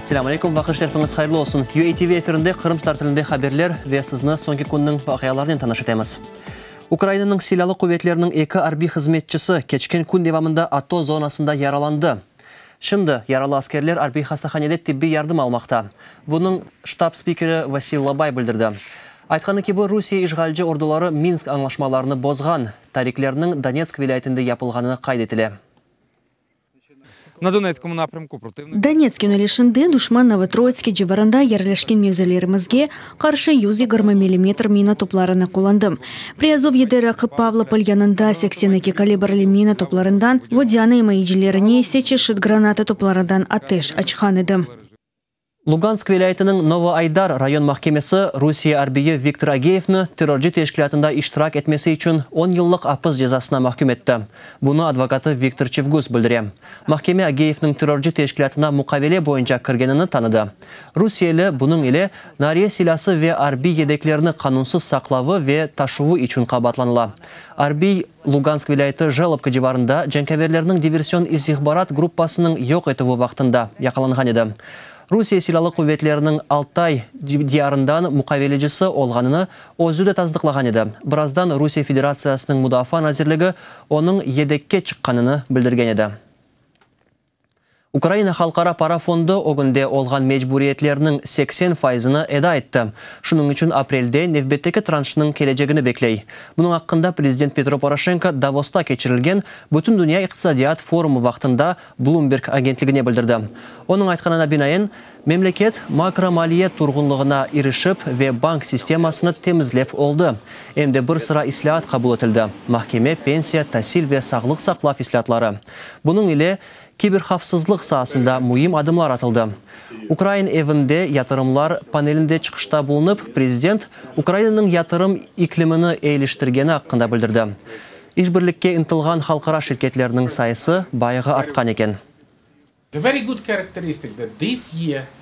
Selâm aleyküm, vaqıt şerifiñiz hayırlı olsun. UATV efirinde qırımtatar tilinde haberler ve sizni soñki künniñ vaqialarınen tanış etemiz. Ukrainanıñ Silâlı quvetleriniñ eki arbiy hızmetçisi keçken kün devamında ATO zonasında yaralandı. Şimdi yaralı askerler arbiy hastahanede tibbiy yardım almaqta. Bunıñ ştab spikeri Vasil Lobay bildirdi. Aytqanı kibi, Rusiye işğalci orduları Minsk añlaşmalarını bozğan, tariklerniñ Donetsk vilâyetinde yapılğanını qayd etile. Donetsk yönelişinde duşman Novotroitske civarında yerleşken mevzilerimizge qarşı 120 millimetr mina toplarını qullandı. Priazovyede raqip Pavlopol yanında 82 kalibrli mina toplarından, Vodânıy imayecilerine ise çeşit granata toplarından ateş açqan edi. Lugansk vilâyetiniñ Novoaydar rayon mahkemesi Rusiye arbiyi Viktor Ageyevni terrorcı teşkilâtında iştirak etmesi içün on yıllıq apis cezasına mahküm etti. Bunı advokatı Viktor Çevguz bildire. Mahkeme Ageyevniñ terrorcı teşkilâtına muqavele boyunca kirgenini tanıdı. Rusiyeli bunıñ ile nariye silâsı ve arbiy yedeklerni qanunsız saqlavı ve taşuvı içün qabaatlanıla. Arbiy Lugansk vilâyeti Jelobka civarında cenkâverlerniñ diversion-istihbarat gruppasınıñ yoq etüvi vaqtında yaqalanğan edi. Rusiye Silâlı quvetleriniñ Altay diyarından muqavelecisi olğanını özü de tasdıqlağan edi. Birazdan Rusiye Federatsiyasınıñ Mudafaa nazirligi onıñ yedekke çıqqanını bildirgen edi. Ukraina Halqara para fondu ögünde olğan mecburiyetlerniñ 80 faizini eda etti. Şunıñ içün aprelde nevbetteki tranşnıñ kelecegini bekley. Bunıñ aqqında prezident Petro Poroşenko Davosta keçirilgen Bütündünya iqtisadiyat forumı vaqtında Bloomberg agentligine bildirdi. Onıñ aytqanına binaen, memleket makromaliye turğunlığına irişip ve bank sistemasını temizlep oldı. Em de bir sıra islâat qabul etildi, mahkeme, pensiya, tasil ve sağlıq saqlav islâatları. Bunıñ ile kiberhavfsızlıq saasında müim adımlar atıldı. Ukrain evinde yatırımlar panelinde çıqışta bulunıp, prezident, Ukrainanıñ yatırım iklimini eyiliştirgeni aqqında bildirdi. İşbirlikke ıntılğan halqara şirketlerniñ sayısı bayağı artqan eken.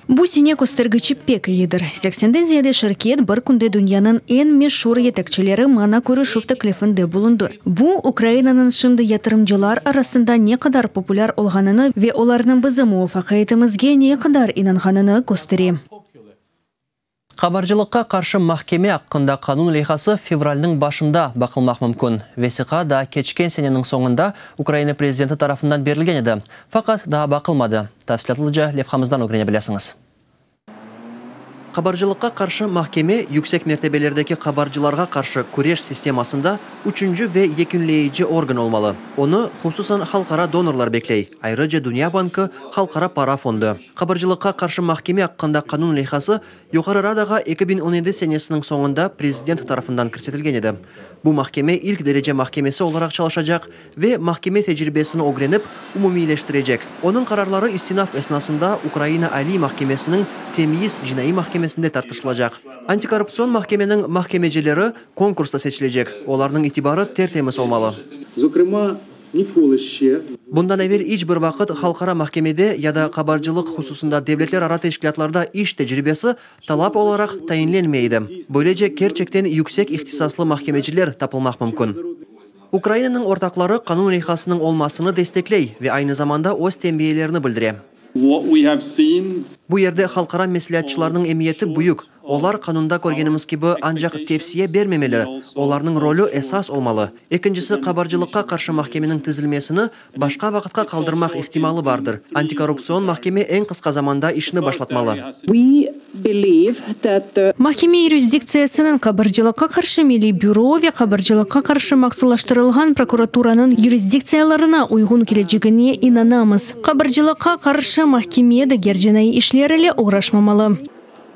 Bu sene köstergiçi pek eyidir. Seksenden ziyade şirket bir künde dünyanıñ eñ meşur yetekçileri maña körüşüv teklifinde bulundı. Bu, Ukrainanıñ şimdi yatırımcılar arasında ne qadar populâr olğanını ve olarnıñ bizim muvafaqiyetimizge ne qadar inanğanını köstere. Qabarcılıqqa qarşı mahkeme aqqında qanun leyhası fevralniñ başında baqılmaq mümkün. Vesiqa daa keçken seneniñ soñunda Ukraina prezidenti tarafından berilgen edi, faqat daa baqılmadı. Tafsilâtlıca levhamızdan ögrene bilesiñiz. Qabarcılıqqa qarşı mahkeme yüksek mertebelerdeki qabarcılarğa qarşı küreş sistemasında üçünci ve yekünleyici organ olmalı. Onı, hususan, halqara donorlar bekley, ayrıca Dünya bankı, Halqara para fondu. Qabarcılıqqa qarşı mahkeme aqqında qanun leyhası Yuqarı Radağa 2017 senesiniñ soñunda prezident tarafından kirsetilgen edi. Bu mahkeme ilk derece mahkemesi olaraq çalışacaq ve mahkeme tecribesini ögrenip, umumiyleştirecek. Onıñ qararları istinaf esnasında Ukraina Aliy mahkemesiniñ Temyiz cinaiy mahkemesinde tartışılacaq. Antikorruptsion mahkemeniñ mahkemecileri konkursta seçilecek, olarnıñ itibarı ter-temiz olmalı. Bundan evel iç bir vaqıt halqara mahkemede ya da qabarcılıq hususında devletlerara teşkilâtlarda iş tecribesi talap olaraq tayinlenmey edi. Böylece, kerçekten yüksek ihtisaslı mahkemeciler tapılmaq mümkün. Ukrainanıñ ortaqları qanun leyhasınıñ olmasını destekley ve aynı zamanda öz tenbiyelerini bildire. Bu yerde halqara mesleatçılarnıñ emiyeti büyük. Olar, qanunda körgenimiz kibi, ancaq tevsiye bermemeli, olarnıñ rolü esas olmalı. Ekincisi, qabarcılıqqa qarşı mahkemeniñ tizilmesini başqa vaqıtqa qaldırmaq ihtimalı bardır. Antikorruptsion mahkeme eñ qısqa zamanda işni başlatmalı. Mahkeme yurisdiktsiyasınıñ Qabarcılıqqa qarşı milliy büro ve Qabarcılıqqa qarşı mahsulaştırılğan prokuraturanıñ yurisdiktsiyalarına uyğun kelecegine inanamız. Qabarcılıqqa qarşı mahkeme diger cinaiy işler ile oğraşmamalı.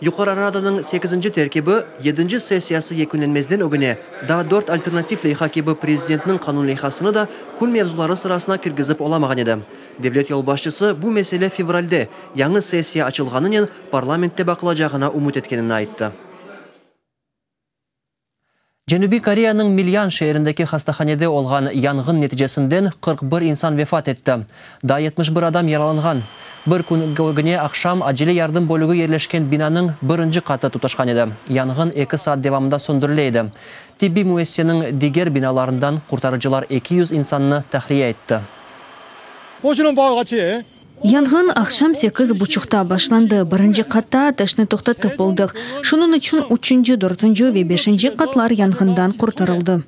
Yuqarı Radanıñ sekizinci terkibi yedinci sessiyası yekünlenmezden ögüne daa dört alternativ leyha kibi prezidentniñ qanun leyhasını da kün mevzuları sırasına kirgizip olamağan edi. Devlet yolbaşçısı bu mesele fevralde, yañı sessiya açılğanınen parlamentte baqılacağına ümüt etkenini ayttı. Cenübiy Koreyanıñ Milyan şeerindeki hastahanede olğan yanğın neticesinden 41 insan vefat etti. Daa 71 adam yaralanğan. Bir kün ögüne aqşam acele yardım bölügi yerleşken binanıñ birinci qatı tutaşqan edi. Yanğın eki saat devamında söndürile edi. Tibbiy müessiseniñ diger binalarından qurtarıcılar 200 insannı tahliye etti. Yanğın aqşam sekiz buçuqta başlandı. Birinci qatta ateşni toqtatıp oldıq. Şunıñ içün üçünci, dörtünci ve beşinci qatlar yanğından qurtarıldı.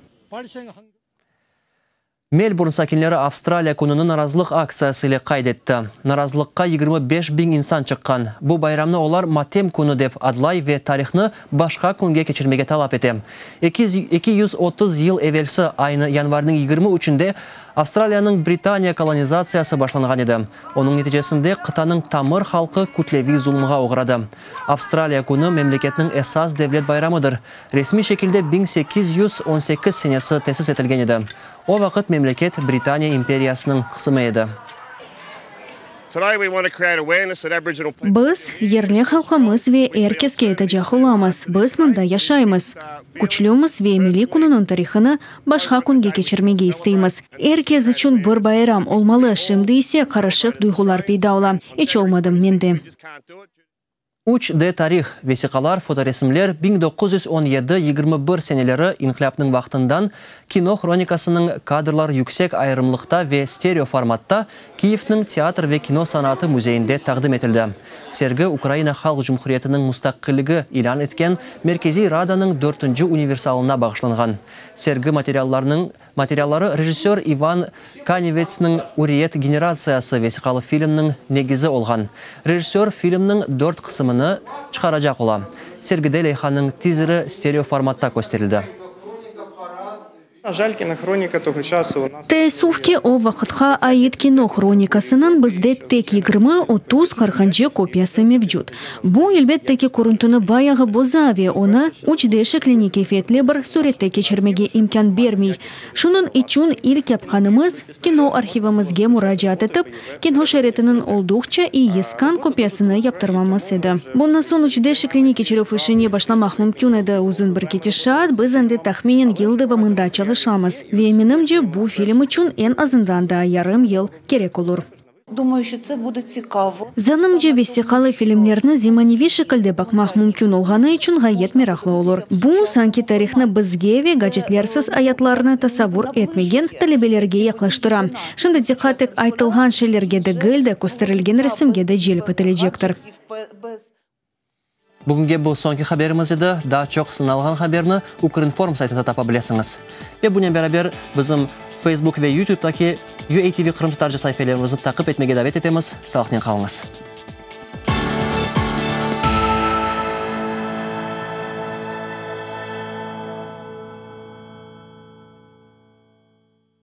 Melburn sakinleri Avstraliya kününi narazılıq aktsiyası ile qayd etti. Narazılıqqa 25 biñ insan çıqqan. Bu bayramnı olar matem künü dep adlay ve tarihnı başqa künge keçirmege talap ete. 230 yıl evelsi aynı yanvarniñ 23-ünde Avstraliyanıñ Britaniya kolonizatsiyası başlanğan edi. Onıñ neticesinde qıtanıñ tamır halqı kütleviy zulumğa oğradı. Avstraliya künü memleketniñ esas devlet bayramıdır. Resmiy şekilde 1818 senesi tesis etilgen edi. O vaqıt memleket Britaniya imperiyasınıñ qısımı edi. Biz, yerli halqımız ve er keske aytacaq olamız, biz mında yaşaymız, küçlümiz ve milliy kününiñ tarihını başqa künge keçirmege isteymiz. Er kes içün bir bayram olmalı, şimdi ise qarışıq duyğular peyda ola, iç olmadım mende. 3D tarih, vesiqalar, fotoresimler 1917-21 seneleri inqilâpnıñ vaqtından kino hronikasınıñ kadrlar yüksek ayırımlıqta ve stereo formatta Kiyevniñ teatr ve kino sanatı müzeyinde taqdim etildi. Sergi Ukraina Halq Cumhuriyetiniñ mustaqilligi ilân etken Merkeziy Radanıñ dörtünci universalına bağışlanğan. Sergi materiallarınıñ materialları rejissör İvan Kanivetsniñ Üriyet generatsiyası vesiqalı filmniñ negizi olğan. Rejissör filmniñ dört qısımını çıqaracaq ola. Sergide leyhanıñ tizeri stereo formatta kösterildi. Teessüf ki, o vaqıtqa ait kino hronikasınıñ bizde tek 20, 30, qırqıncı kopiyası mevcut. Bu, elbette ki, körüntüni bayağı boza ve onı 3D şekline keyfiyetli bir sürette keçirmege imkân bermey. Şunıñ içün ilk yapqanımız, kino arhivimizge muracaat etip, kino şeritiniñ olduqça iyi skan kopiyasını yaptırmamız edi. Bundan soñ 3D şekline keçirüv işine başlamaq mümkün edi. Uzun bir ketişat, biz endi tahminen yıl devamında çalışamız. Ve, menimce, bu film içün eñ azından daa yarım yıl kerek olur. Думаю, що це буде цікаво. Zanımca, vesiqalı filmlerni zemaneviy şekilde baqmaq mümkün olğanı içün ğayet meraqlı olur. Bu, sanki tarihnı bizge ve gacetlersiz ayatlarını tasavvur etmegen talebelerge yaqlaştıra. Şimdi diqqat tek aytılğan şeylerge degil de, kösterilgen resimge de celp etilecektir. Bugünge bu soñki haberimiz edi. Daa çoq sınalğan haberni Ukrinform saytında tapa bilesiñiz. Ve bunen beraber bizim Facebook ve YouTube'daki UATV Qırımtatarca saifelerimizni taqip etmege davet etemiz. Sağlıqnen qalıñız.